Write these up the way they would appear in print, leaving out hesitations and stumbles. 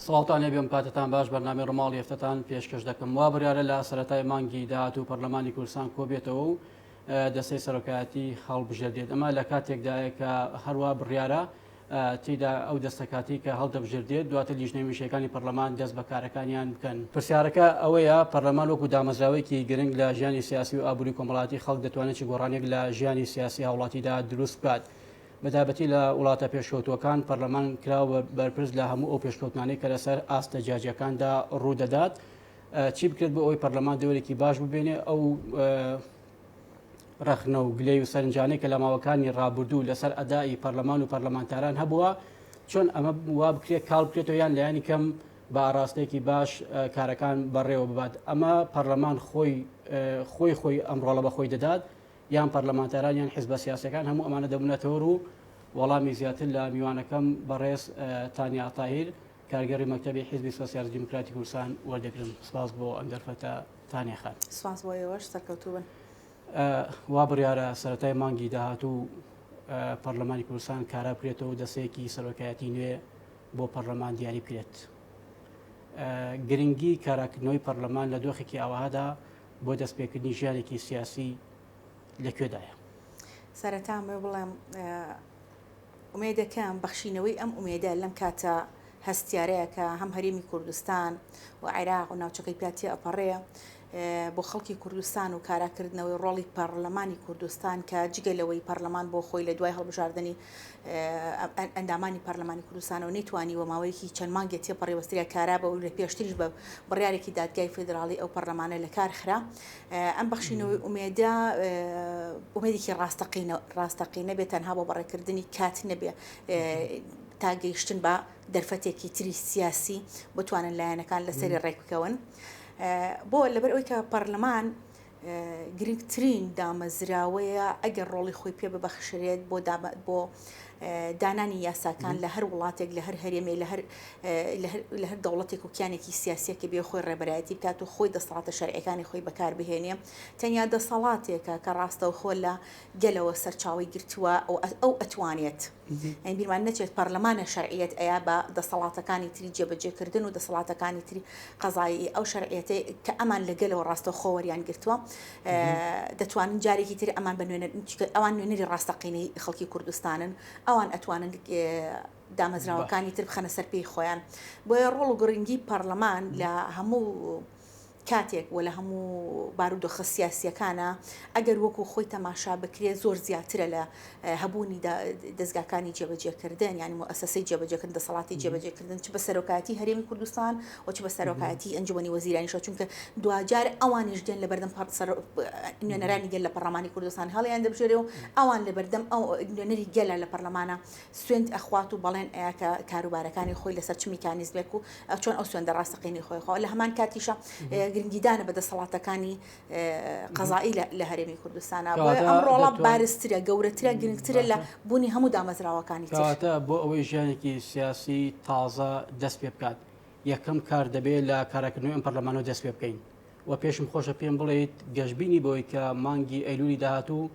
سڵاوتان لێبێ ئەم کاتەتان باش بەرنامەی ڕووماڵی هەفتەتان پێشکەش دەکەم وا بڕیارە لە سەرەتای مانگی داهاتوو پەرلەمانی کوردستان کۆبێتەوە و دەستەی سەرۆکایەتی هەڵبژێردێت ئەمە لە کاتێکدایە کە هەروە بڕیارە تێیدا ئەو دەستە کاتی کە هەڵدەبژێردێت دواتر لیژنەی میشەکانی پەرلەمان دەست بە کارەکانیان بکەن. پرسیارەکە ئەوەیە پەرلەمان وەکو دامەزراوەیەکی گرنگ لە ژیانی سیاسی و ئابووری کۆمەڵاتی خەڵک دەتوانێت چ گۆڕانێک لە ژیانی سیاسی هاوڵاتیدا دروست بکات؟ بەتایبەتی لە وڵاتە پێشکەوتووەکان پەرلەمان کراوە بە بەرپرس لە هەموو ئەو پێشکەوتنانەی کە لەسەر ئاستە جیاجیاکاندا ڕوودەدات. چی بکرێت بۆ ئەوەی پەرلەمان دەورێکی باش ببینێ ئەو ڕەخنە و گلەی و سەرنجانەی کە لە ماوەکانی ڕابردوو لەسەر ئەدائی پەرلەمان و پەرلەمانتاران هەبووە چۆن ئەمە وا بکرێت کاڵ بکرێتەوە یان لایەنی کەم بە ئاراستەیەکی باش کارەکان بەڕێوە ببات ئەمە پەرلەمان خۆی خۆی خۆی ئەم ڕۆڵە بە خۆی دەدات یان پەرلەمانتاران یان حزبە سیاسەکان هەموو ئەمانە دەبنەتەوەر و وەڵامی زیاتر لە میوانەکەم بەڕێز تانیا تاهیر کارگێڕی مەکتەبی حیزبی سۆسیالیست دیموکراتی کوردستان وەردەگرم. سپاس بۆ ئەم دەرفەتە تانیا خان. سپاس بۆ ئێوەش، سەرکەوتوو بن. وا بڕیارە سەرەتای مانگی داهاتوو پەرلەمانی کوردستان کارا بکرێتەوە و دەستەیەکی سەرۆکایەتی نوێ بۆ پەرلەمان دیاری بکرێت. گرنگی کاراکردنەوەی پەرلەمان لە دۆخێکی ئاوەهادا بۆ دەستپێکردنی ژیانێکی سیاسی لە کوێدایە؟ سەرەتا ئەمەوێ بڵێم ئومێدەکەم بەخشینەوەی ئەم ئومێدە لەم کاتە هەستیارەیە کە هەم هەرێمی کوردستان و عێراق و ناوچەکەی پیا تێئەپەڕێ بۆ خەڵکی کوردستان و کاراکردنەوەی ڕۆڵی پەڕلەمانی کوردستان کە جگە لەوەی پەرلەمان بۆ خۆی لە دوای هەڵبژاردنی ئەندامانی پەرلەمانی کوردستانەوە نەیتوانیوە ماوەیەکی چەند مانگێ تێپەڕی وەستریا کارا بە و لە پێشتریش بە بڕیارێکی دادگای فیدراڵی ئەو پەرلەمانە لە کار خرا. ئەم بەخشینەوەی ئومێدە ئومێدێکی ڕاستەقینە ڕاستەقینە بێت تەنها بۆ بەڕێکردنی کات نەبێ تا گەیشتن بە دەرفەتێکی تری سیاسی بتوانن لایەنەکان لەسەری ڕێک بکەون بۆ لەبەر ئەوەی کە پەرلەمان گرنگترین دامەزراوەیە ئەگەر ڕۆڵی خۆی پێ ببەخشرێت بۆ بۆ دانانی یاساکان لە هەر وڵاتێک لە هەر هەرێمێ لە هەر لە هەر دەوڵەتێک و کیانێکی سیاسیە کە بێ خۆی ڕێبەرایەتی بکات و خۆی دەسەڵاتە شەرعیەکانی خۆی بەکار بهێنێ تەنیا دەسەڵاتێکە کە ڕاستەوخۆ لە گەلەوە سەرچاوەی گرتووە ئەو ئەتوانێت یانی بیرمان نەچێت پەرلەمانە شەرعیەت ئەیا بە دەسەڵاتەکانی تری جێبەجێکردن و دەسەڵاتەکانی تری قەزایی ئەو شەرعیەتەی کە ئەمان لە گەلەوە ڕاستەوخۆ وەریان گرتووە دەتوانن جارێکی تر ئەمان بە نوێنەر ئەوان نوێنەری ڕاستەقینەی خەڵکی کوردستانن ئەوان ئەتوانن دامەزراوەکانی تر بخەنە سەر پێی خۆیان بۆیە ڕۆڵ و گرنگی پەرلەمان لە هەموو کاتێک و لە هەموو بارودۆخە سیاسییەکانا ئەگەر وەکو خۆی تەماشا بکرێت زۆر زیاترە لە هەبوونی دەزگاکانی جێبەجێکردن یانی موئەسەسەی جێبەجێکردن دەسەڵاتی جێبەجێکردن چ بە سەرۆکایەتی هەرێمی کوردستان و چ بە سەرۆکایەتی ئەنجومەنی وەزیرانیشەوە چونکە دواجار ئەوانیش دێن لەبەردەم نوێنەرانی گەل لە پەڕلەمانی کوردستان هەڵیان دەبژێرێ و ئەوان لەبەردەم ئەو نوێنەری گەلە لە پەرلەمانە سوێند ئەخوات و بەڵێن ئەیا کە کاروبارەکانی خۆی لەسەر چ میکانیزمێک و چۆن ئەو سوێندە ڕاستەقینەی خۆی خۆ لە هەمان کاتیشە گرنگیدانە بە دەسەڵاتەکانی قەزایی لە هەرێمی کوردستانە بۆیە ئەم ڕۆڵە بارزترە گەورەترە گرنگترە لە بوونی هەموو دامەزراوەکانی تر. کەواتە بۆ ئەوەی ژیانێکی سیاسی تازە دەست پێ بکات یەکەم کار دەبێت لە کاراکردنەوەی ئەم پەرلەمانەوە دەست پێ بکەین و پێشم خۆشە پێم بڵێیت گەشبینی بەوەی کە مانگی ئەیلولی داهاتوو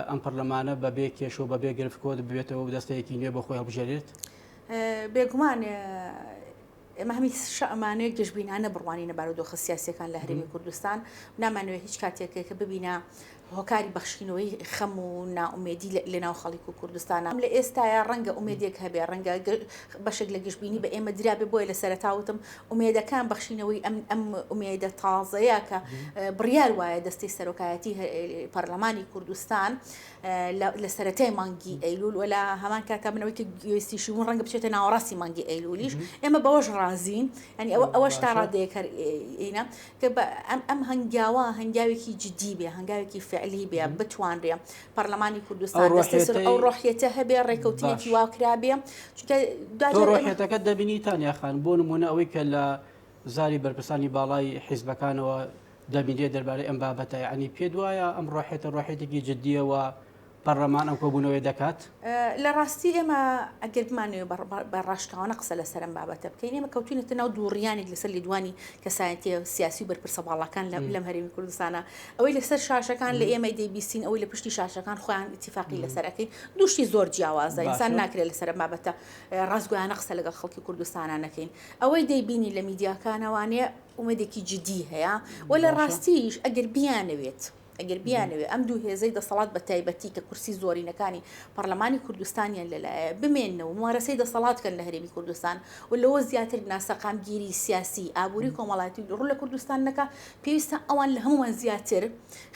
ئەم پەرلەمانە بە بێ کێشە و بە بێ گرفت کۆ ببێتەوە و دەستەیەکی نوێ بۆ خۆی هەڵبژێرێت؟ بێگومان ئێمە هەمیشە ئەمانەوێت گەشبینانە بڕوانینە بارودۆخە سیاسیەکان لە هەرێمی کوردستان نامانەوێت هیچ کاتێک کە ببینە هۆکاری بەخشینەوەی خەم و نائومێدی لە ناو خەڵک و کوردستانە لە ئێستاە ڕەنگە ئومێدێک هەبێ ڕەنگە بەشێک لە گەشبینی بە ئێمە درابێ بۆیە لە سەرەتا وتم ئومێدەکان بەخشینەوەی ئەم ئەم ئومێدە تازەیە کە بڕیار وایە دەستەی سەرۆکایەتی پەرلەمانی کوردستان لە سەرەتای مانگی ئەیلول و لە هەمان کاتا بنەوەی کە گوێستیشی بوون ڕەنگە بچێتە ناوەڕاستی مانگی ئەیلولیش ئێمە بەوەش ڕازین ینی ئەوە ئەوەش تا ڕادەیەک هەر ئینە کە ئەم ئەم هەنگاوە هەنگاوێکی جدی بێ هەنگاوێکی فعلی بێ بتوانرێ پەرلەمانی کوردستان ئەو ڕۆحیەتە هەبێ ڕێکەوتنێکی وا کرابێ چونکە ڕۆحیەتەکە دەبینی تانیا خان بۆ نمونە ئەوەی کە لە زاری بەرپرسانی باڵای حیزبەکانەوە دەبینرێت دەربارەی ئەم بابەتە یعنی پێ دوایە ئەم ڕۆحێتە ڕۆحێتێکی جددیەوە. پەڕلەمان ئەم کۆبوونەوەیە دەکات؟ لە ڕاستی ئێمە ئەگەر بمانەوێت بە ڕاشکاوانە قسە لەسەر ئەم بابەتە بکەین، ئێمە کەوتوینەتە ناو دووڕیانێک لەسەر لێدوانی کەسایەتیە سیاسی و بەرپرسە باڵاکان لەم هەرێمی کوردستانە. ئەوەی لەسەر شاشەکان لە ئێمەی دەیبیستین، ئەوەی لە پشتی شاشەکان خۆیان ئیتیفاقی لەسەر ئەکەین، دوو شتی زۆر جیاوازە. ئینسان ناکرێت لەسەر ئەم بابەتە ڕاستگۆیانە قسە لەگەڵ خەڵکی کوردستانە نەکەین. ئەوەی دەیبینی لە میدیاکانەوانێ ئومێدێکی جدی هەیە و لە ڕاستیش ئەگەر بیانەوێت ئەگەر بیانەوێ ئەم دوو هێزەی دەسەڵات بە تایبەتی کە کورسی زۆرینەکانی پەڕلەمانی کوردستانیان لەلایە بمێننەوە و مومارەسەی دەسەڵات کەن لە هەرێمی کوردستان و لەوە زیاتر ناسەقامگیری سیاسی، ئابووری و کۆمەڵایەتی ڕوو لە کوردستان نەکا، پێویستە ئەوان لە هەموومان زیاتر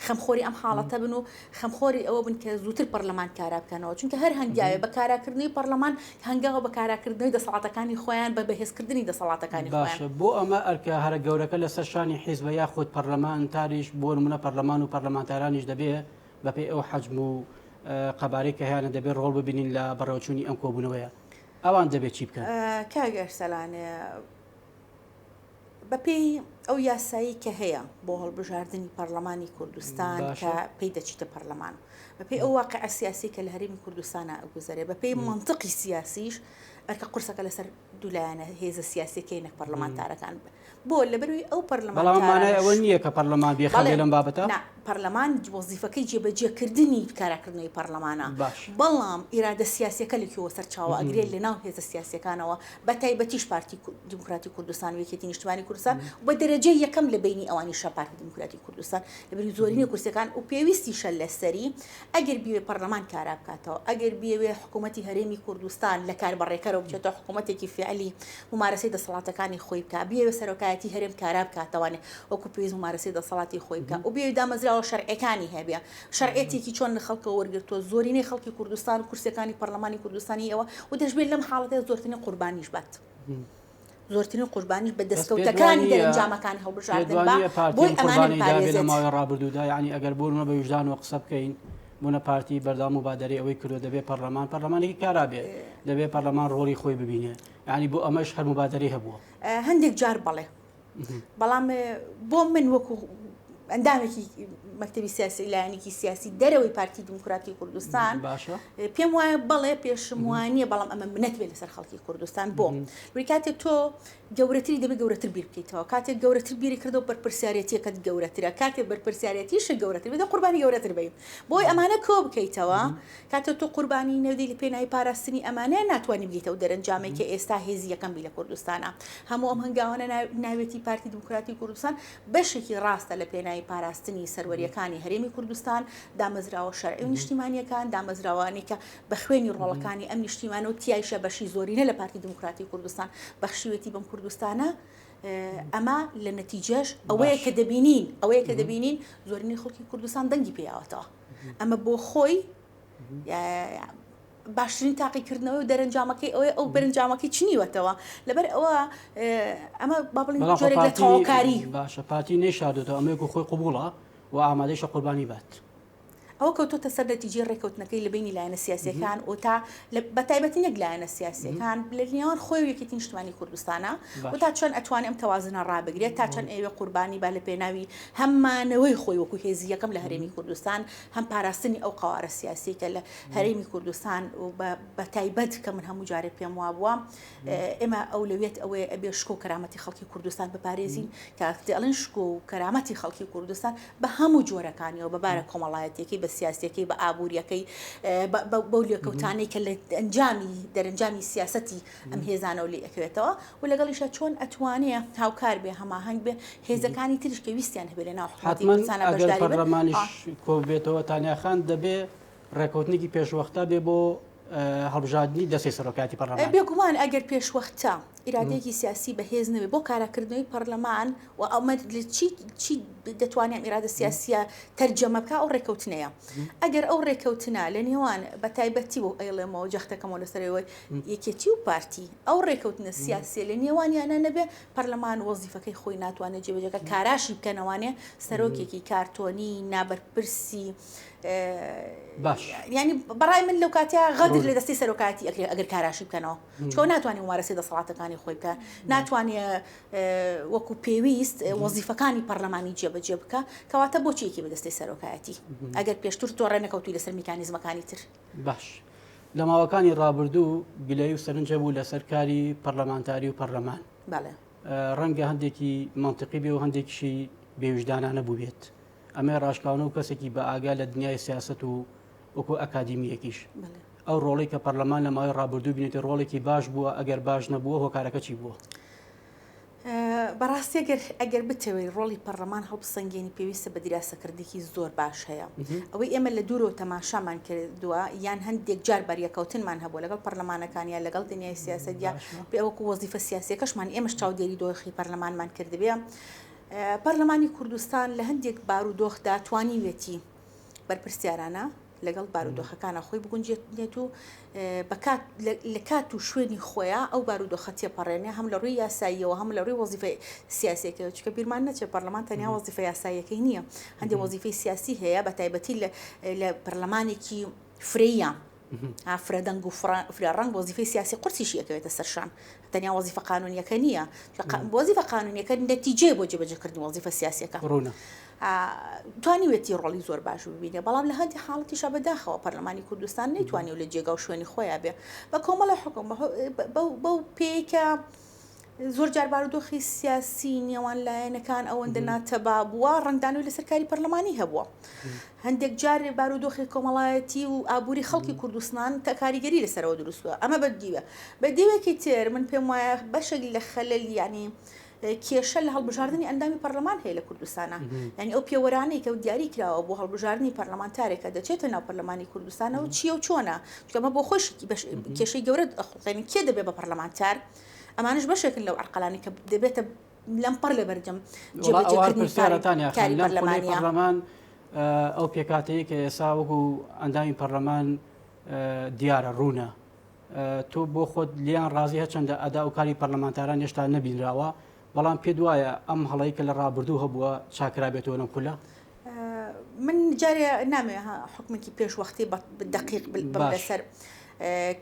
خەمخۆری ئەم حاڵەتە بن و خەمخۆری ئەوە بن کە زووتر پەڕلەمان کارا بکەنەوە، چونکە هەر هەنگاوێ بە کاراکردنەوەی پەڕلەمان هەنگاوە بە کاراکردنەوەی دەسەڵاتەکانی خۆیان، بە بەهێزکردنی دەسەڵاتەکانی خۆیان. باشە بۆ ئەمە ئەرکە هەرە گەورەکە لەسەر شانی حیزبە یاخود پەرلەمانتاریش، بۆ نمونە پەرلەمان و پەرلەمانتارانیش دەبێ بەپێی ئەو حەجم و قەبارەی کە هەیانە دەبێ ڕۆڵ ببینین لە بەڕێوەچوونی ئەم کۆبوونەوەیە، ئەوان دەبێ چی بکەن؟ کاک ئەرسەلان بەپێی ئەو یاسایی کە هەیە بۆ هەڵبژاردنی پەرلەمانی کوردستان کە پێی دەچیتە پەرلەمان بەپێی ئەو واقع سیاسی کە لە هەرێمی کوردستانە ئەگوزەرێ بەپێی منطقی سیاسیش ئەرکە قورسەکە لەسەر دوولایەنە هێزە سیاسیەکەی نەک پەرلەمانتارەکان بۆ لەبەروی ئەو بەڵام مانای ئەوە نییە کە پەرلەمان بێخەم بێ لەم بابەتە؟ نا، پەرلەمان وەزیفەکەی جێبەجێکردنی کاراکردنەوەی پەرلەمانە، بەڵام ئیرادە سیاسیەکە لە کوێوە سەرچاوە ئەگرێت؟ لە ناو هێزە سیاسیەکانەوە، بە تایبەتیش پارتی دیموکراتی کوردستان و یەکێتی نیشتمانی کوردستان و بە دەرەجەی یەکەم لە بەینی ئەوانیشە پارتی دیموکراتی کوردستان لەبەری زۆرینەی کورسیەکان و پێویستیشە لەسەری ئەگەر بیەوێ پەرلەمان کارا بکاتەوە، ئەگەر بیەوێ حکوومەتی هەرێمی کوردستان لە کاربەڕێکەرەوە بچێتە حکوومەتێکی فیعلی مومارەسەی دەسەڵاتەکانی خۆی بکا، بیەوێ سەرۆکایەتی هەرێم کارا بکاتەوانێ وەکو پێویست مومارەسەی دەسەڵاتی خۆی بکا و بیەوێ دامەزراوە شەرعیەکانی هەبێ، شەرعیەتێکی چۆن لە خەڵکەوە وەرگرتووە، زۆرینەی خەڵکی کوردستان و کورسیەکانی پەرلەمانی کوردستان هی ئەوە و دەشبێت لەم حاڵەتە زۆرترین قوربانیش بات. زۆرترین قوربانیش بە دەستکەوتەکانی دەرەنجامەکانی هەڵبژاردن با بۆی ئەمانە بپارێزێت. لە ماوەی ڕابردوودا یعنی ئەگەر بۆ نمونە بە ویژدانەوە قسە بکەین بوونە پارتی بەردەوام موبادەرەی ئەوەی کردووە دەبێ پەرلەمان پەرلەمانێکی کارا بێ دەبێ پەرلەمان ڕۆڵی خۆی ببینێ یعنی بۆ ئەمەش هەر موبادەرەی هەبووە. هەندێک جار بەڵێ بەڵام بۆ من وەکو ئەندامێکی مەکتەبی سیاسی لایەنێکی سیاسی دەرەوەی پارتی دیموکراتی کوردستان پێم وایە بەڵێ پێشم وانە بەڵام ئەمە منەت بێ لەسەر خەڵکی کوردستان بۆ کاتێک تۆ گەورەتری دەبێت گەورەتر بیر بکەیتەوە کاتێک گەورەتر بیری کردەوە بەرپرسیارەتیەکەت گەورەترە کاتێک بەرپرسیارەتیش گەورەتر بێت قوربانی گەورەتر بی بۆی ئەمانە کۆ بکەیتەوە کاتێک تۆ قوربانی نەدەی لە پێناوی پاراستنی ئەمانە ناتوانی بگەیتە ئەو دەرەنجامەی کە ئێستا هێزی یەکەم بی لە کوردستانا. هەموو ئەم هەنگاوانە ناوێتی پارتی دیموکراتی کوردستان بەشێکی ڕاستە لە پێناوی پاراستنی سەروەرییەکانی هەرێمی کوردستان، دامەزراوە شەرعی و نیشتیمانییەکان، دامەزراوانەی کە بە خوێنی ڕۆڵەکانی ئەم نیشتیمانە و تیایشا بەشی زۆرینە لە پارتی دیموکراتی کوردستان بەخشیوێتی بەم کوردستانە. ئەمە لە نەتیجەش ئەوەیە کە دەبینین ئەوەیە کە دەبینین زۆرینەی خەڵکی کوردستان دەنگی پێیاوەتەوە. ئەمە بۆ خۆی باشترین تاقیکردنەوەی و دەرەنجامەکەی ئەوەیە ئەو بەرەنجامەکەی چنیوەتەوە لەبەر ئەوە ئەمە با بڵێین جۆرێک لە تەواوکاری باشە پارتی نەیشاردۆتەوە ئەمە وەکو خۆی قبوڵە و ئامادەیشە قوربانی بات. ئەوە کەوتۆتە سەر نەتیجەی ڕێکەوتنەکەی لە بەینی لایەنە سیاسیەکان و تا بە تایبەتی نەک لایەنە سیاسیەکان لە نێوان خۆی و یەکێتی نیشتمانی کوردستانە و تا چەند ئەتوانێ ئەم تەوازنە ڕابگرێت تا چەند ئەیەوێ قوربانی با لە پێناوی هەم مانەوەی خۆی وەکو هێزی یەکەم لە هەرێمی کوردستان هەم پاراستنی ئەو قەوارە سیاسیەی کە لە هەرێمی کوردستان و بە تایبەت کە من هەموو جارێ پێم وابووە ئێمە ئەولەویەت ئەوەیە ئەبێ شکۆ و کەرامەتی خەڵکی کوردستان بپارێزین کە ئەڵێن شکۆ و کەرامەتی خەڵکی کوردستان بە هەموو جۆرەکانیەوە بە بارە کۆمەڵایەتیەکەی بە سیاسیەکەی بە ئابووریەکەی بەو لێکەوتانەی کە لە ئەنجامی دەرەنجامی سیاسەتی ئەم هێزانەوە لێ ئەکەوێتەوە و لەگەڵیشا چۆن ئەتوانێ هاوکار بێ هەماهەنگ بێ هێزەکانی تریش کە ویستیان هەبێ لە ناو حکومەتی حتمما کوردستانا ئەگەر بەشداری بن پەرلەمانیش ئا. کۆببێتەوە تانیا خان دەبێ ڕێکەوتنێکی پێشوەختە بێ بۆ هەڵبژاردنی دەستەی سەرۆکایەتی پەرلەمان. بێگومان ئەگەر پێشوەختە ئیرادەیەکی سیاسی بەهێز نەبێ بۆ کاراکردنەوەی پەرلەمان و ئەمە لە چی چی دەتوانێ ئەم ئیرادە سیاسیە تەرجەمە بکا ئەو ڕێکەوتنەیە. ئەگەر ئەو ڕێکەوتنە لە نێوان بە تایبەتی و ئەیڵێمەوە جەختەکەمەوە لەسەر ئەوەی یەکێتی و پارتی ئەو ڕێکەوتنە سیاسیە لە نێوانیانە نەبێ پەرلەمان وەزیفەکەی خۆی ناتوانێت جێبەجێ بکات کاراشی بکەنەوانێ سەرۆکێکی کارتۆنی نابەرپرسی. باش ینی بەڕای من لەو کاتیا غەدر لە دەستی سەرۆکایەتی ئەکرێ ئەگەر کاراشی بکەنەوە چۆن ناتوانانی ممارەسەی دەسەڵاتەکانی خۆی بکە ناتوانێ وەکو پێویست وەزیفەکانی پەرلەمانی جێبەجێ بکە کەواتە بۆچیەکی بەدەستی سەرۆکایەتی ئەگەر پێشتر تۆ ڕێنەکەوتوی لەسەر میکانیزمەکانی تر باش لە ماوەکانی ڕابردوو گلەی و سەرنج هەبوو لەسەر کاری پەرلەمانتاری و پەرلەمان بەڵێ ڕەنگە هەندێکی مەنتقی بێ و هەندێکیشی بێویژدانانە بووبێت ئەمەی ڕاشکاونە و کەسێکی بە ئاگا لە دنیای سیاست و وەکو ئەکادیمیەکیش ئەو ڕۆڵی کە پەرلەمان لە ماوەی ڕابردوو بینێتی ڕۆڵێکی باش بووە ئەگەر باش نەبووە هۆکارەکە چی بووە؟ بەڕاستی ئەگەر ئەگەر بتەوێت ڕۆڵی پەرلەمان هەڵبسەنگێنی پێویستە بە دیراسەکردنێکی زۆر باش هەیە ئەوەی ئێمە لە دوورەوە تەماشامان کردووە یان هەندێک جار بەریەکەوتنمان هەبووە لەگەڵ پەرلەمانەکان یا لەگەڵ دنیای سیاسەت یا پێوەکو وەزیفە سیاسیەکەشمان ئێمەش چاودێری دۆخی پەرلەمانمان کردبێ پەرلەمانی کوردستان لە هەندێک بارودۆخدا توانیوێتی بەرپرسیارانە لەگەڵ بارودۆخەکانە خۆی بگونجێنێت و بەکات لە کات و شوێنی خۆیان ئەو بارودۆخە تێپەڕێنێ هەم لە ڕووی یاساییەوە هەم لە ڕووی وەزیفە سیاسەکەەوە چکە بیرمان نەچێت پەرلەمان تەنیا وەزیفە یاساییەکەی نییە هەندێک وەزیفەی سیاسی هەیە بە تایبەتی لە پەرلەمانێکی فرەیە فرەدەنگ و فرەڕەنگ وەزیفەی سیاسی قورسیشی ئەکەوێتە سەر شان تەنیا وەزیفە قانونیەکە نییە وەزیفە قانونیەکە نەتیجەیە بۆ جێبەجێکردنی وەزیفە سیاسیەکە ڕوونە توانیوێتی ڕۆڵی زۆر باش ببینێ بەڵام لە هەندی حاڵەتیشا بەداخەوە پەرلەمانی کوردستان نەیتوانی و لە جێگا و شوێنی خۆیان بێ بە کۆمەڵی حکوم بەو پێیکە زۆر جار بارودۆخی سیاسی نێوان لایەنەکان ئەوەندە ناتەبا بووە ڕەنگدانەوەی لەسەر کاری پەرلەمانی هەبووە. هەندێک جار بارودۆخی کۆمەڵایەتی و ئابووری خەڵکی کوردستان کە کاریگەری لەسەرەوە دروست بووە ئەمە بە دیوە بە دیوێکی تر من پێم وایە بەشێک لە خەلەل یانی کێشە لە هەڵبژاردنی ئەندامی پەرلەمان هەیە لە کوردستانە یعنی ئەو پێوەرانەی کە دیاری کراوە بۆ هەڵبژاردنی پەرلەمانتارێکە دەچێتە ناو پەرلەمانی کوردستانەوە چییە و چۆنە چونکە بۆ خۆشی کێشەی گەورە ئەخوڵقێنی کێ دەبێ بە پەرلەمانتار ئەمانەش بەشێکن لەو عەرقەلانەی کە دەبێتە لەمپەڕ لە بەردەم جێبەجێکردنی کاری پەرلەمانیە. پەرلەمان ئەو پێکاتەیە کە ئێسا وەکو ئەندامی پەرلەمان دیارە ڕوونە تۆ بۆ خۆت لیان ڕازی هەرچەندە ئەدا و کاری پەرلەمانتاران هێشتا نەبینراوە بەڵام پێ دوایە ئەم هەڵەی کە لە ڕابردوو هەبووە چاکرابێتەوە لەم خولە من جارێ نامەوێ حکومێکی پێش وەختی بە دقیق بم لەسەر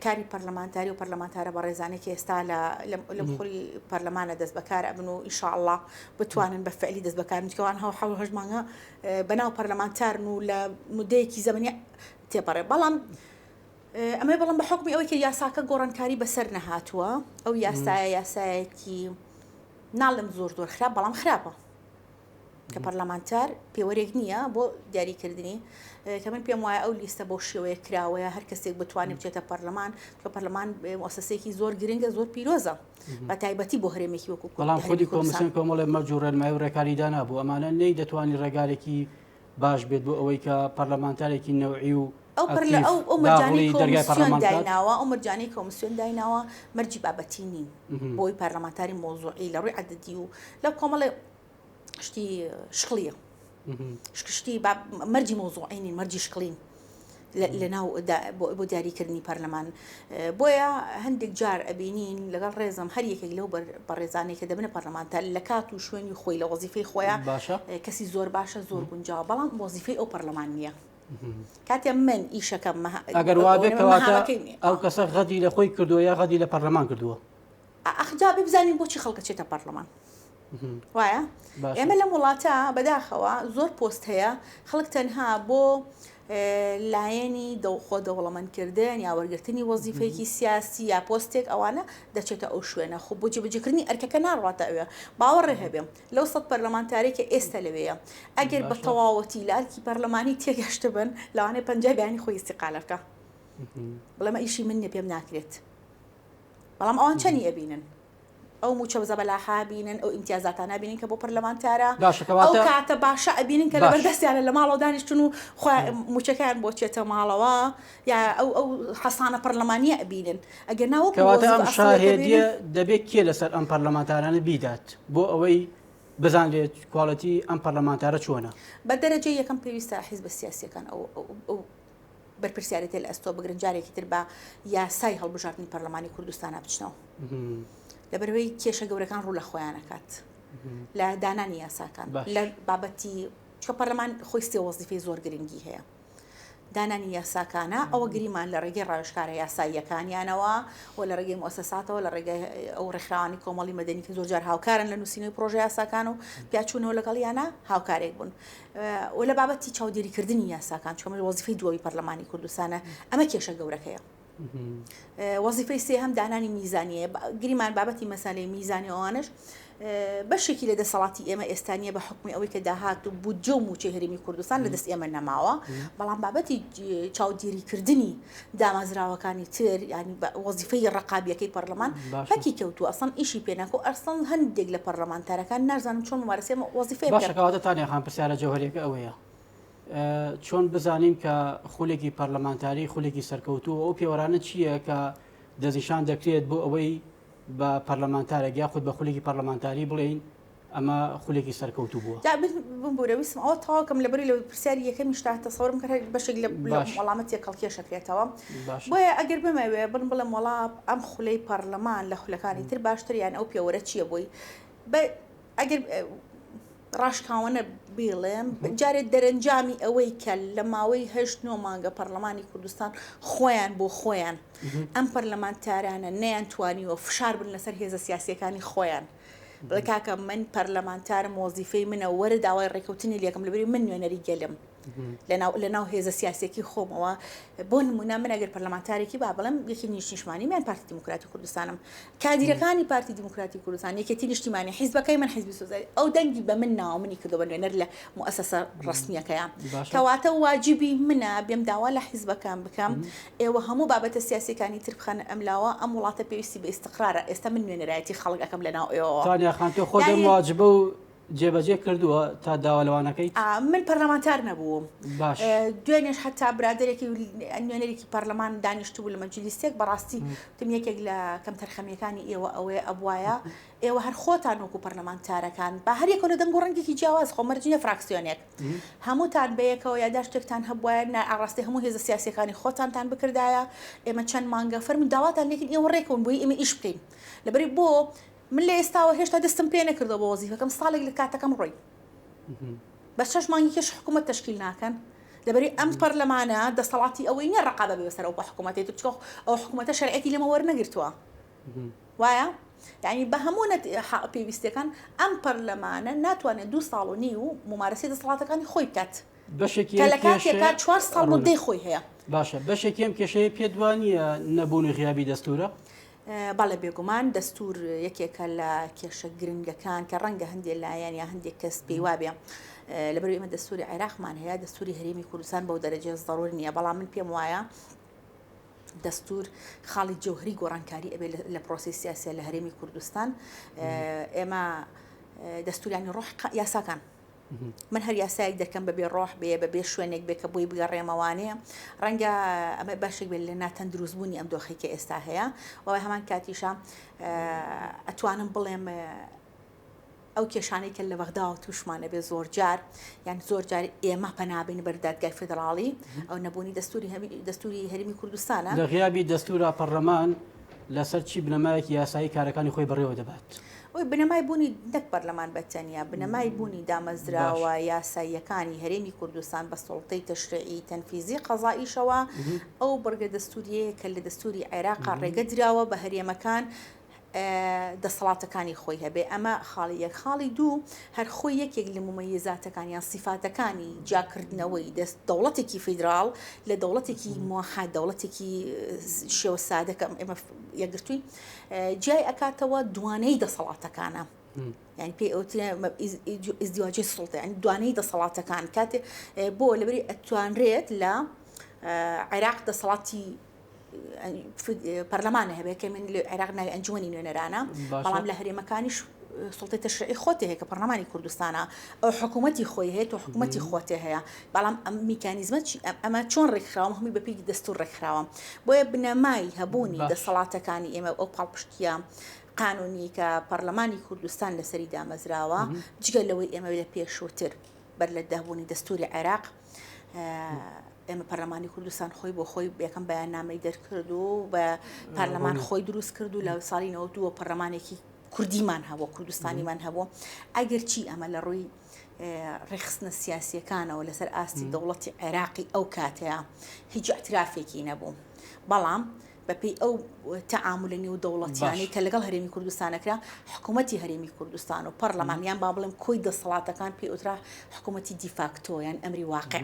کاری پەرلەمانتاری و پەرلەمانتارە بەڕێزانێک ئێستا لە لەم خولی پەرلەمانە دەست بەکار ئەبن و ئیشاءاللە بتوانن بە فعلی دەست بەکار چکەوان هەو حەو هەشت مانگە بەناو پەرلەمانتارن و لە مدەیەکی زەمەنی تێپەڕێ بەڵام ئەمە بەڵام بە حکمی ئەوەی کە یاساکە گۆڕانکاری بەسەر نەهاتووە ئەو یاسایە یاسایەکی ناڵم زۆر زۆر خراپ بەڵام خراپە کە پەرلەمانتار پێوەرێک نییە بۆ دیاریکردنی کە من پێم وایە ئەو لیستە بۆ شێوەیە کراوەیە هەر کەسێک بتوانێت بچێتە پەرلەمان کە پەرلەمان موسسەیەکی زۆر گرنگە زۆر پیرۆزە بە تایبەتی بۆ هەرێمێکی وەکو بەڵام خودی کۆمیسیۆن کۆمەڵێ مەرج و ڕێنمایی و ڕێکاری دانابوو ئەمانە نەی دەتوانی ڕێگارێکی باش بێت بۆ ئەوەی کە پەرلەمانتارێکی نەوعی و ئەو پەرلە ئەو ئەو مەرجانەی کۆمیسیۆن دایناوە ئەو مەرجانەی کۆمیسیۆن دایناوە مەرجی بابەتی نین بۆی پەرلەمانتاری مۆزوعی لە ڕووی عەدەدی و لە کۆمەڵێ شتی شکڵیە شتی مەرجی مۆزوعی نین مەرجی شکڵین لە ناو بۆ دیاریکردنی پەرلەمان بۆیە هەندێک جار ئەبینین لەگەڵ ڕێزم هەر یەکێک لەو بەڕێزانەی کە دەبنە پەرلەمانتار لە کات و شوێنی خۆی لە وەزیفەی خۆیان باشە کەسی زۆر باشە زۆر گونجاوە بەڵام وەزیفەی ئەو پەرلەمان نییە کاتێ من ئیشەکەم ئەگەر وابێ کەواتە ئەو کەسە غەدی لە خۆی کردووە یا غەدی لە پەرلەمان کردووە ئەخ جا بزانین بۆچی خەڵکە چێتە پەرلەمان وایە ئێمە لەم وڵاتە بەداخەوە زۆر پۆست هەیە خەڵک تەنها بۆ لایەنی دەوخۆ دەوڵەمەندکردن یا وەرگرتنی وەزیفەیەکی سیاسی یا پۆستێک ئەوانە دەچێتە ئەو شوێنە خۆ بۆ جێبەجێکردنی ئەرکەکە ناڕاتە ئەوێ باوەڕێ هەبێ لەو سەد پەرلەمانتارەی کە ئێستا لەوێیە ئەگەر بە تەواوەتی لە ئەرکی پەرلەمانی تێگەشتبن لەوانەیە پەنجای بەیانی خۆی ئیستیقالە بکا بڵێ ئەمە ئیشی من نیە پێم ناکرێت بەڵام ئەوان چەنی ئەبینن ئەو موچە زەبەلاحە بینن ئەو ئیمتیازاتانە بینن کە بۆ پەرلەمانتارە ئەو کاتە باشە ئەبینن کە لەبەر دەستیانە لە ماڵەوە دانیشتن و موچەکەیان بۆ چێتە ماڵەوە یا ئەو ئەو حەسانە پەرلەمانیە ئەبینن ئەگەر نا وەکو کەواتە ئەم وەزیفە ئەسڵیەکە شاهێدیە بینن. دەبێت کێ لەسەر ئەم پەرلەمانتارانە بیدات بۆ ئەوەی بزانرێت کواڵێتی ئەم پەرلەمانتارە چۆنە؟ بە دەرەجەی یەکەم پێویستە حیزبە سیاسیەکان ئەو ئەو بەرپرسیارێتیە لە ئەستۆ بگرن جارێکی تر بە یاسای هەڵبژاردنی پەرلەمانی کوردستانا بچنەوە لەبەرئەوەی کێشە گەورەکان ڕوو لە خۆیان ئەکات لە دانانی یاساکان باش. لە بابەتی چونکە پەرلەمان خۆی سێ وەزیفەی زۆر گرنگی هەیە. دانانی یاساکانە، ئەوە گریمان لە ڕێگەی ڕاوێژکارە یاساییەکانیانەوە و لە ڕێگەی موئەسەساتەوە، لە ڕێگەی ئەو ڕێکخراوانەی کۆمەڵی مەدەنی کە زۆرجار هاوکارن لە نووسینەوەی پڕۆژە یاساکان و پیاچوونەوە لەگەڵیانە هاوکارێک بوون و لە بابەتی چاودێریکردنی یاساکان، چونکە ئەمە وەزیفەی دووەمی پەرلەمانی کوردستانە، ئەمە کێشە گەورەکەیە. وەزیفەی سێهەم دانانی میزانیە گریمان بابەتی مەسالەی میزانی ئەوانش بەشێکی لە دەسەڵاتی ئێمە ئێستا نیە بە حکومی ئەوەی کە داهات و بودجە و موچەی هەرێمی کوردستان لە دەست ئێمە نەماوە بەڵام بابەتی چاودێریکردنی دامەزراوەکانی تر ینی وەزیفەی ڕقابیەکەی پەرلەمان پەکی کەوتووە ئەسڵەن ئیشی پێ ناکۆ ئەسڵەن هەندێک لە پەرلەمانتارەکان نازانم چۆن ممارەسەی وەزیفەی باشە کەواتە تانیا خان پرسیارە جەوهەریەکە ئەوەیە چۆن بزانین کە خولێکی پەرلەمانتاری خولێکی سەرکەوتوو ئەو پێوەرانە چییە کە دەستنیشان دەکرێت بۆ ئەوەی بە پەرلەمانتارێک یاخود بە خولێکی پەرلەمانتاری بڵێین ئەمە خولێکی سەرکەوتوو بووە؟ جا بمبورە ویستم ئەوە تەواو کەم لەبەری لە پرسیاری یەکەمیشتا تەسەورم کرد بەشێک لە وەڵامە تێکەڵکێش ئەکرێتەوە بۆیە ئەگەر بمەوێ بن بڵێم وەڵا ئەم خولەی پەرلەمان لە خولەکانی تر باشتر یان ئەو پێوەرە چییە بۆی بە ئەگەر ڕاشکاوانە بیڵێم جارێ دەرەنجامی ئەوەی کە لە ماوەی هەشت نۆ مانگە پەرلەمانی کوردستان خۆیان بۆ خۆیان ئەم پەرلەمانتارانە نەیان توانیوە فشار بن لەسەر هێزە سیاسیەکانی خۆیان بڵێ کاکە من پەرلەمانتارم وەزیفەی منە وەرە داوای ڕێکەوتنی لێکم لەبری من نوێنەری گەلم لەناو لەناو هێزە سیاسیەکی خۆمەوە بۆ نمونە من ئەگەر پەرلەمانتارێکی با بڵێم یەکی نیشتیشمانی میان پارتی دیموکراتی کوردستانم کادیرەکانی پارتی دیموکراتی کوردستان یەکێتی نیشتیمانی حیزبەکەی من حیزبی سۆزداری ئەو دەنگی بە من ناوە منی کردو بە نوێنەر لە موئەسەسە ڕەسمیەکەیان کەواتە واجبی منە بێم داوا لە حیزبەکان بکەم ئێوە هەموو بابەتە سیاسیەکانی تر بخەنە ئەم لاوە ئەم وڵاتە پێویستی بە ئیستقرارە ئێستا من نوێنەرایەتی خەڵک ئەکەم لەناو ئێوەوە تانیا خان تۆ خۆت ئەم واجبە و جێبەجێ کردووە تا داوا لەوان ئەکەیت؟ من پەرلەمانتار نەبووم. باش. دوێنێش حەتا برادەرێکی نوێنەرێکی پەرلەمان دانیشتبوو لە مەجلیسێک بەڕاستی وتم یەکێک لە کەمتەرخەمیەکانی ئێوە ئەوەیە ئەبوایە ئێوە هەر خۆتان وەکو پەرلەمانتارەکان با هەر یەکەو لە دەنگ و ڕەنگێکی جیاواز خۆ مەرج نییە فراکسیۆنێک هەمووتان بەیەکەوە یاداشتێکتان هەبوایە نا ئاڕاستەی هەموو هێزە سیاسیەکانی خۆتانتان بکردایە ئێمە چەند مانگە فەرموون داواتان لێکەین ئێوە ڕێکەون بۆی ئێمە ئیش بکەین لەبەری بۆ من لە ئێستاوە هێشتا دەستم پێ نەکردووە بۆ وەزیفەکەم ساڵێک لە کاتەکەم ڕۆی بەس شەش مانگی کەش حکوومەت تەشکیل ناکەن لەبەری ئەم پەرلەمانە دەسەڵاتی ئەوەی نییە ڕقابە بێ بەسەر ئەو حکوومەتی تر چکە ئەو حکوومەتە شەرعیەتی لەمە وەرنەگرتووە وایە یعنی بە هەموو پێویستەکان ئەم پەرلەمانە ناتوانێت دو ساڵ و نیو ممارەسەی دەسەڵاتەکانی خۆی بکات بەشێکی کە ئەم لە کاتێکا کێشەیە چوار ساڵ ڕوونە. موددەی خۆی هەیە. باشە بەشێکی ئەم کێشەیە پێت وا نییە نەبوون و غیابی دەستوورە؟ بەڵێ بێگومان دەستوور یەکێکە لە کێشە گرنگەکان کە ڕەنگە هەندێک لایەن یا هەندێک کەس پێی وابێ لەبەرئەوەی ئێمە دەستووری عێراقمان هەیە دەستووری هەرێمی کوردستان بەو دەرەجەیە زەروور نییە بەڵام من پێم وایە دەستوور خاڵی جەوهری گۆڕانکاری ئەبێ لە پرۆسەی سیاسیە لە هەرێمی کوردستان ئێمە دەستوریانی ڕۆح یاساکان من هەر یاسایەک دەکەم بەبێ ڕۆح بێ بەبێ شوێنێک بێ کە بۆی بگەڕێمەوانێ ڕەنگە ئەمە بەشێک بێت لە ناتەندروستبوونی ئەم دۆخی کە ئێستا هەیە و هەمان کاتیشە ئەتوانم بڵێم ئەو کێشانەی کە لە بەغداوە تووشمانە بێ زۆر جار یان زۆر جار ئێمە پەنابین بەر دادگای فیدراڵی ئەو نەبوونی دەستوری دەستوری هەرمی کوردستانە لە غیابی دەستورا پەرلەمان لەسەر چی بنەمایەکی یاسایی کارەکانی خۆی بەڕێوە دەبات؟ ئەوەی بنەمای بوونی نەک پەرلەمان بە تەنیا، بنەمای بوونی دامەزراوە یاساییەکانی هەرێمی کوردستان بە سوڵتەی تەشریعی، تەنفیزی، قەزائیشەوە، ئەو بڕگە دەستوورییەیە کە لە دەستووری عێراقا ڕێگە دراوە بە هەرێمەکان دەسەڵاتەکانی خۆی هەبێ، ئەمە خاڵی یەک. خاڵی دوو، هەر خۆی یەکێک لە مومەیزاتەکان یان سیفاتەکانی جیاکردنەوەی دەست دەوڵەتێکی فیدراڵ لە دەوڵەتێکی موحد، دەوڵەتێکی شێوە سادە کە ئێمە یەکگرتووین، جیای ئەکاتەوە دوانەی دەسەڵاتەکانە یعنی پێی ئەوترێ ئیزدیواجی سوڵتە یعنی دوانەی دەسەڵاتەکان کاتێ بۆ لەبری ئەتوانرێت لە عێراق دەسەڵاتی پەرلەمانە هەبێت کە من لە عێراق ناوی ئەنجومەنی نوێنەرانە بەڵام لە هەرێمەکانیش سڵتەی تەشریعی خۆتی هەیە کە پەرلەمانی کوردستانە ئەو حکوومەتی خۆی هەیە تۆ حکوومەتی خۆتێ هەیە بەڵام ئەم میکانیزمە چی ئەمە چۆن ڕێکخراوە هەمووی بەپێی دەستوور ڕێکخراوە بۆیە بنەمای هەبوونی دەسەڵاتەکانی ئێمە ئەو پاڵپشتیە قانونی کە پەرلەمانی کوردستان لەسەری دامەزراوە جگە لەوەی ئێمە لە پێشووتر بەر لە دەبوونی دەستوری عێراق ئێمە پەرلەمانی کوردستان خۆی بۆ خۆی یەکەم بەیاننامەی دەرکرد و بە پەرلەمان خۆی دروست کرد و لە ساڵی 92 پەرلەمانێکی کوردیمان هەبوو، کوردستانیمان هەبوو، ئەگەرچی ئەمە لە ڕووی ڕێکخستنە سیاسییەکانەوە لەسەر ئاستی دەوڵەتی عێراقی ئەو کاتەیە هیچ ئیعترافێکی نەبوو، بەڵام بەپێی ئەو تەعامولە نێودەوڵەتیانەی کە لەگەڵ هەرێمی کوردستان ئەکرا، حکوومەتی هەرێمی کوردستان و پەرلەمان یان با بڵێم کۆی دەسەڵاتەکان پێی ئوترا حکوومەتی دیفاکتۆ یان ئەمری واقع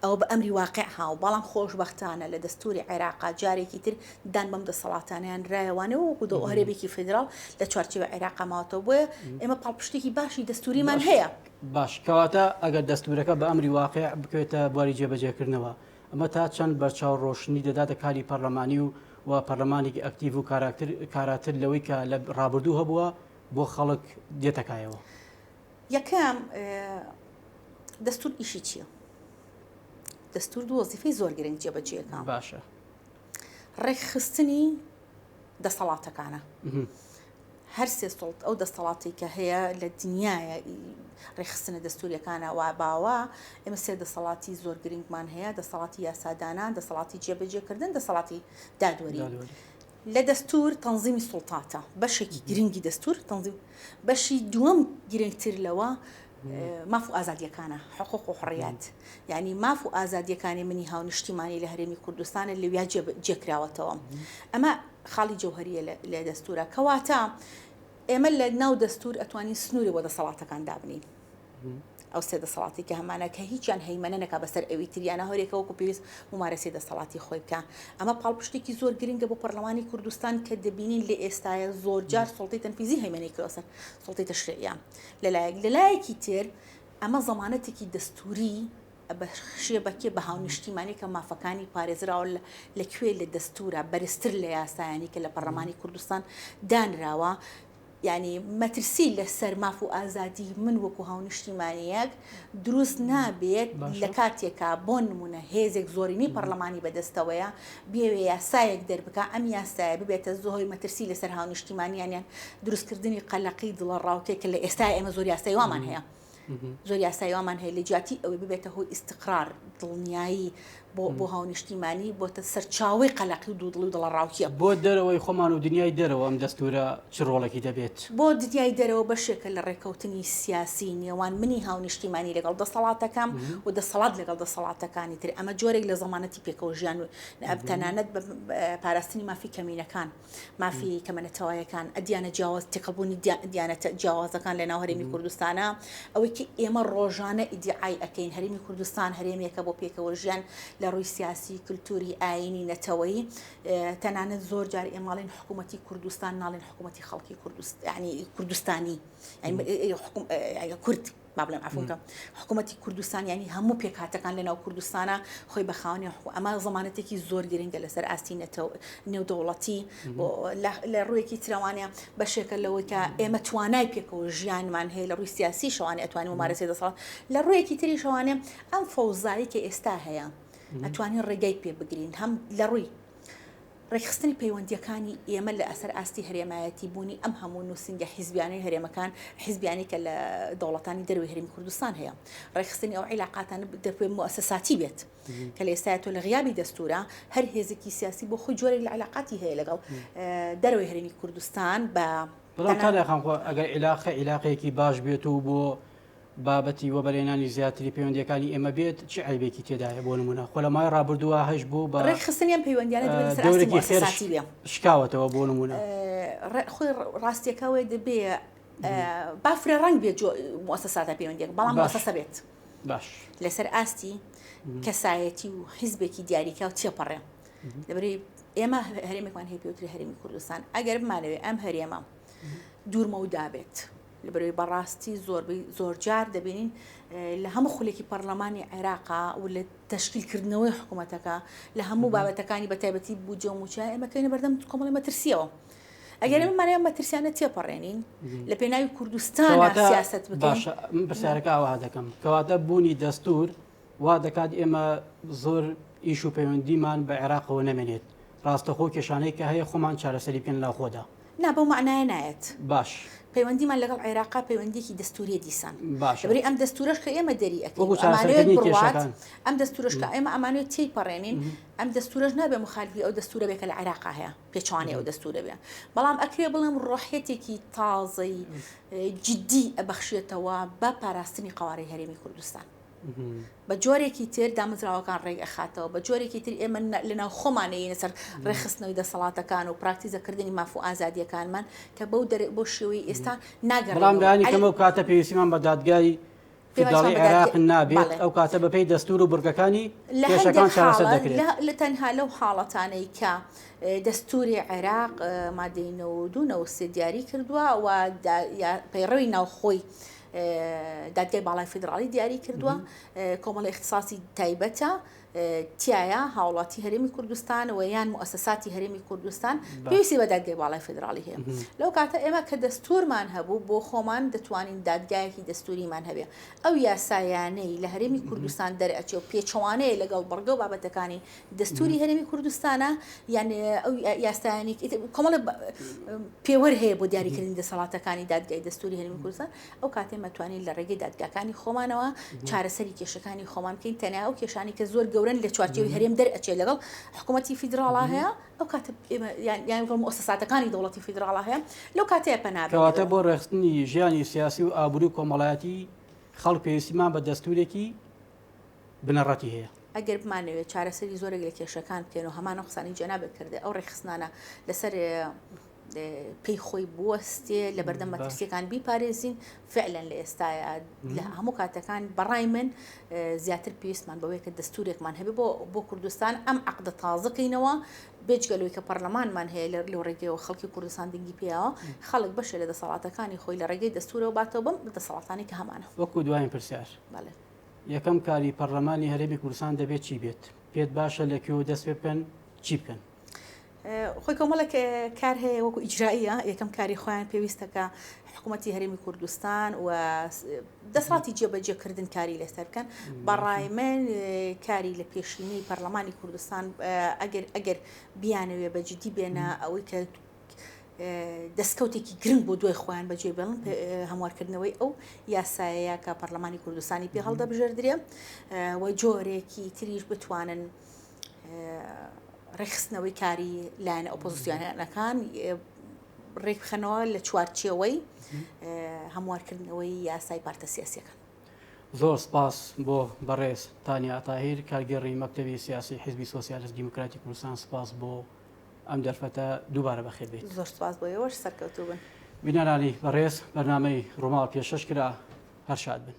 ئەوە بە ئەمری واقع هاو بەڵام خۆشبەختانە لە دەستوری عێراقا جارێکی تر دان بەم دەسەڵاتانەیان نرایەوانەوە وەکو دەو هەرێمێکی فیدراڵ لە چوارچێوەی عێراقا ماوەتەوە بۆیە ئێمە پاڵپشتێکی باشی دەستوریمان هەیە. باش کەواتە ئەگەر دەستورەکە بە ئەمری واقع بکەوێتە بواری جێبەجێکردنەوە ئەمە تا چەند بەرچاو ڕۆشنی دەداتە کاری پەرلەمانی و و پەرلەمانێکی ئەکتیڤ و کاراکتر کاراتر لەوەی کە لە ڕابردوو هەبووە بۆ خەڵک دێتە کایەوە؟ یەکەم دەستور ئیشی چییە؟ دەستور دوو وەزیفەی زۆر گرنگ جێبەجێکە. باشە. ڕێکخستنی دەسەڵاتەکانە. هەر سێ سوڵت ئەو دەسەڵاتی کە هەیە لە دنیاە ڕێکخستنە دەستوریەکانە وا باوە ئێمە سێ دەسەڵاتی زۆر گرنگمان هەیە دەسەڵاتی یاسادانان دەسەڵاتی جێبەجێکردن دەسەڵاتی دادوەری لە دەستور تەنزیمی سوڵتاتە بەشێکی گرنگی دەستور تەنزیم بەشی دووەم گرنگتر لەوە ماف و ئازادیەکانە حقوق و حڕیات یعنی ماف و ئازادیەکانی منی هاونیشتیمانی لە هەرێمی کوردستانە لەویا جێکراوەتەوە ئەمە خاڵی جەوهریە لە دەستورە کەواتە ئێمە لە ناو دەستور ئەتوانین سنووری بۆ دەسەڵاتەکان دابنین ئەو سێ دەسەڵاتی کە هەمانە کە هیچیان هەیمەنە نەکا بەسەر ئەوی تریانە هەرێکە وەکو پێویست ممارەسەی دەسەڵاتی خۆی بکە ئەمە پاڵپشتێکی زۆر گرنگە بۆ پەرلەمانی کوردستان کە دەبینین لە ئێستاە زۆرجار سوڵتەی تەنفیزی هەیمەنەی کردوە سەر سوڵتەی تەشریعیە لەلایەک لەلایەکی تر ئەمە زەمانەتێکی دەستوری بەخشیە بە کێ بە هاونیشتیمانی کە مافەکانی پارێزراوە لە کوێ لە دەستورە بەرزتر لە یاسایانی کە لە پەرلەمانی کوردستان دانراوە یانی مەترسی لەسەر ماف و ئازادی من وەکو هاونیشتیمانییەک دروست نابێت لە کاتێکا بۆ نمونە هێزێک زۆرینەی پەڕلەمانی بەدەستەوەیە بیەوێ یاسایەک دەربکا ئەم یاسایە ببێتە زۆر مەترسی لەسەر هاونیشتیمانیان یان دروستکردنی قەلەقی دڵەڕاوکێ کە لە ئێستا ئێمە زۆر یاسای وامان هەیە. زۆر یاسای وامان هەیە لە جیاتی ئەوەی ببێتە هۆی ئیستقرار دڵنیایی بۆ بۆ هاونیشتیمانی بۆتە سەرچاوەی قەلەقی و دوودڵی و دڵەڕاوکێ. بۆ دەرەوەی خۆمان و دنیای دەرەوە ئەم دەستوورە چ ڕۆڵێکی دەبێت؟ بۆ دنیای دەرەوە بەشێکە لە ڕێکەوتنی سیاسی نێوان منی هاونیشتیمانی لەگەڵ دەسەڵاتەکەم و دەسەڵات لەگەڵ دەسەڵاتەکانی تر ئەمە جۆرێک لە زەمانەتی پێکەوە ژیان و تەنانەت بە پاراستنی مافی کەمینەکان. مافی کەمە نەتەوایەکان، دیانە جیاواز تێکەڵبوونی دیانەتە جیاوازەکان لە ناو هەرێمی کوردستانە، ئەوەی کە ئێمە ڕۆژانە ئیدیعای ئەکەین هەرێمی کوردستان هەرێمێکە بۆ پێکەوە ژیان لە ڕووی سیاسی، کلتوری، ئایینی، نەتەوەیی، تەنانەت زۆر جار ئێمە ئەڵێین حکوومەتی کوردستان ناڵێن حکوومەتی خەڵکی کوردستان یانی کوردستانی یانی کورد. با بڵێم عەفوم کە حکوومەتی کوردستان یانی هەموو پێکهاتەکان لە ناو کوردستانە خۆی بە خاوەنی حکووم ئەمە زەمانەتێکی زۆر گرنگە لەسەر ئاستی نەتەو نێودەوڵەتی لە ڕوویەکی ترەوانە بەشێکە لەوەی کە ئێمە توانای پێکەوە ژیانمان هەیە لە ڕووی سیاسی شەوانێ ئەتوانین ممارەسەی دەسەڵات لە ڕوویەکی تری شەوانێ ئەم فەوزایی کە ئێستا هەیە ئەتوانین ڕێگای پێ بگرین هەم لە ڕووی ڕێکخستنی پەیوەندییەکانی ئێمە لە سەر ئاستی هەرێمایەتی بوونی ئەم هەموو نووسینگە حیزبیانەی هەرێمەکان، حیزبیانەی کە لە دەوڵەتانی دەرەوەی هەرێمی کوردستان هەیە. ڕێکخستنی ئەو عیلاقاتانە دەبێ موئەسەساتی بێت. کە لە ئێستایا تۆ لە غیابی دەستوورا هەر هێزێکی سیاسی بۆ خۆی جۆرێک لە عیلاقاتی هەیە لەگەڵ دەرەوەی هەرێمی کوردستان بە بەڵام تانیا خان خۆ ئەگەر عیلاقە عیلاقەیەکی باش بێت و بۆ بابەتی وەبەرهێنانی زیاتری پەیوەندییەکانی ئێمە بێت چ عەیبێکی تێدایە بۆ نموونە خۆ لە ماوەی ڕابردووە هەش بوو بە ڕێکخستنی ئەم پەیوەندیانە دەبێت لەسەر ئاستی دەورێکی خێر موئەسەساتی بێ. شکاوەتەوە بۆ نموونە. خۆی ڕاستیەکە ئەوەیە دەبێ با فرە ڕەنگ بێت جۆ موئەسەساتە پەیوەندیەکە بەڵام باش. موئەسەسە بێت باش. لەسەر ئاستی کەسایەتی و حیزبێکی دیاریکراو تێپەڕێ لەبەرئەوەی ئێمە هەرێمێکمان هەیە پێوترێ هەرێمی کوردستان ئەگەر بمانەوێ ئەم هەرێمە دوورمەودا بێت لەبەرئەوەی بەڕاستی زۆربەی زۆرجار دەبینین لە هەموو خولێکی پەرلەمانی عێراقا و لە تەشکیلکردنەوەی حکوومەتەکە لە هەموو بابەتەکانی بە تایبەتی بودجە و مووچە ئێمە کەینە بەردەم کۆمەڵی مەترسیەوە. ئەگەر ئێمە مانای مەترسیانە تێپەڕێنین لە پێناوی کوردستان سیاست بکەین باشە من پرسیارەکە ئاوا دەکەم کەواتە بوونی دەستور وا دەکات ئێمە زۆر ئیش و پەیوەندیمان بە عێراقەوە نەمێنێت ڕاستەخۆ کێشانەی کە هەیە خۆمان چارەسەری بکەین لەناوخۆدا. نا بەو مەعنایە نایەت. باش. پەیوەندیمان لەگەڵ عێراقا پەیوەندیەکی دەستوریە دیسان باشە لەبەری ئەم دەستورەش کە ئێمە دەری ئەکەین وەکو و ئەمانەوێت چارەسەرکردنی بڕوات کێشەکان ئەم دەستورەش کە ئێمە ئەمانەوێت تێی پەڕێنین ئەم دەستورەش نابێ مخالفی ئەو دەستورە بێ کە لە عێراقا هەیە پێچەوانەی ئەو دەستورە بێ بەڵام ئەکرێ بڵێم ڕۆحیەتێکی تازەی جدی ئەبەخشێتەوە بە پاراستنی قەوارەی هەرێمی کوردستان. بە جۆرێکی تر دامەزراوەکان ڕێک ئەخاتەوە، بە جۆرێکی تر ئێمە لە ناو خۆمان ئەیینە سەر ڕێکخستنەوەی دەسەڵاتەکان و پراکتیزەکردنی ماف و ئازادییەکانمان کە بەو دەر بەو شێوەی ئێستا بەڵام ناگەڕێینەوە. لایەنی کەم ئەو کاتە پێویستیمان بە دادگای پێویستمان فیدراڵی بە دادگای عێراق نابێت، بەڵێ. ئەو کاتە بەپێی دەستوور و بڕگەکانی لە هەندێک کێشەکان چارەسەر حاڵەت دەکرێت. لە لە تەنها لەو حاڵەتانەی کە دەستووری عێراق مادەی 92 93 دیاری کردووە و پەیڕەوی ناوخۆی دادگای باڵای فیدراڵی دیاری کردووە کۆمەڵی اختصاصی تایبەتە تایە هاوڵاتی هەرێمی کوردستان و یان موسساتی هەرێمی کوردستان پێویستی بە دادگای باڵای فیدراڵی هەیە لەو کاتە ئێمە کە دەستورمان هەبوو بۆ خۆمان دەتوانین دادگایەکی دەستوریمان هەبێ ئەو یاسایانەی لە هەرێمی کوردستان دەرئەچێ و پێچەوانەیە لەگەڵ بڕگە و بابەتەکانی دەستوری هەرێمی کوردستانە یان ئەو یاسایانی کۆمەڵە پێوەر هەیە بۆ دیاریکردنی دەسەڵاتەکانی دادگای دەستوری هەرێمی کوردستان ئەو کاتێ مەتوانین لە ڕێگەی دادگاکانی خۆمانەوە چارەسەری کێشەکانی خۆمان بکەین تەنیا ئەو کێشانی کە زۆر گەورن لە چوارچێوی هەرێم دەرئەچێت لەگەڵ حکوومەتی فیدراڵا هەیە ئەو کاتە یان یان موسساتەکانی دەوڵەتی فیدراڵا هەیە لەو کاتەیە پەنا کەواتە بۆ ڕێخستنی ژیانی سیاسی و ئابووری و کۆمەڵایەتی خەڵک پێویستیمان بە دەستورێکی بنەڕەتی هەیە. ئەگەر بمانەوێت چارەسەری زۆرێک لە کێشەکان بکەین و هەمان ئەو قسانەی جەنابت کردی ئەو ڕێکخستنانە لەسەر پێی خۆی بوەستێ لە بەردەم مەترسیەکان بیپارێزین فعلەن لە ئێستاە لە هەموو کاتەکان بەڕای من زیاتر پێویستمان بەوەیە کە دەستورێکمان هەبێ بۆ بۆ کوردستان ئەم عقدە تازەکەینەوە بێجگە لەوەی کە پەرلەمانمان هەیە لە لەو ڕێگەیەوە خەڵکی کوردستان دەنگی پێیاوە خەڵک بەشێ لە دەسەڵاتەکانی خۆی لە ڕێگەی دەستورەوە باتەوە بەم دەسەڵاتانی کە هەمانە وەکو دوایین پرسیار بەڵێ یەکەم کاری پەرلەمانی هەرێمی کوردستان دەبێت چی بێت؟ پێت باشە لە کوێوە دەست پێ بکەن، چی بکەن؟ خۆی کۆمەڵێک کار هەیە وەکو ئیجرائیە یەکەم کاری خۆیان پێویستە کە حکوومەتی هەرێمی کوردستان و دەسەڵاتی جێبەجێکردن کاری لەسەر بکەن بەڕای من کاری لە پێشینەی پەرلەمانی کوردستان ئەگەر ئەگەر بیانەوێ بە جدی بێنە ئەوەی کە دەستکەوتێکی گرنگ بۆ دوای خۆیان بەجێ بێڵن هەموارکردنەوەی ئەو یاسایەیە کە پەرلەمانی کوردستانی پێ هەڵدەبژێردرێ و جۆرێکی تریش بتوانن ڕێکخستنەوەی کاری لایەنە ئۆپۆزیسیۆنەکان ڕێکبخەنەوە لە چوارچێوەی هەموارکردنەوەی یاسای پارتە سیاسیەکان. زۆر سپاس بۆ بەڕێز تانیا تاهیر کارگێڕی مەکتەبی سیاسی حیزبی سۆسیالست دیموکراتی کوردستان سپاس بۆ ئەم دەرفەتە دووبارە بەخێر بێیت. زۆر سوپاس بۆ ئێوەش سەرکەوتوو بن. بینەرانی بەڕێز بەرنامەی ڕووماڵ پێشەش کرا هەر شاد بن.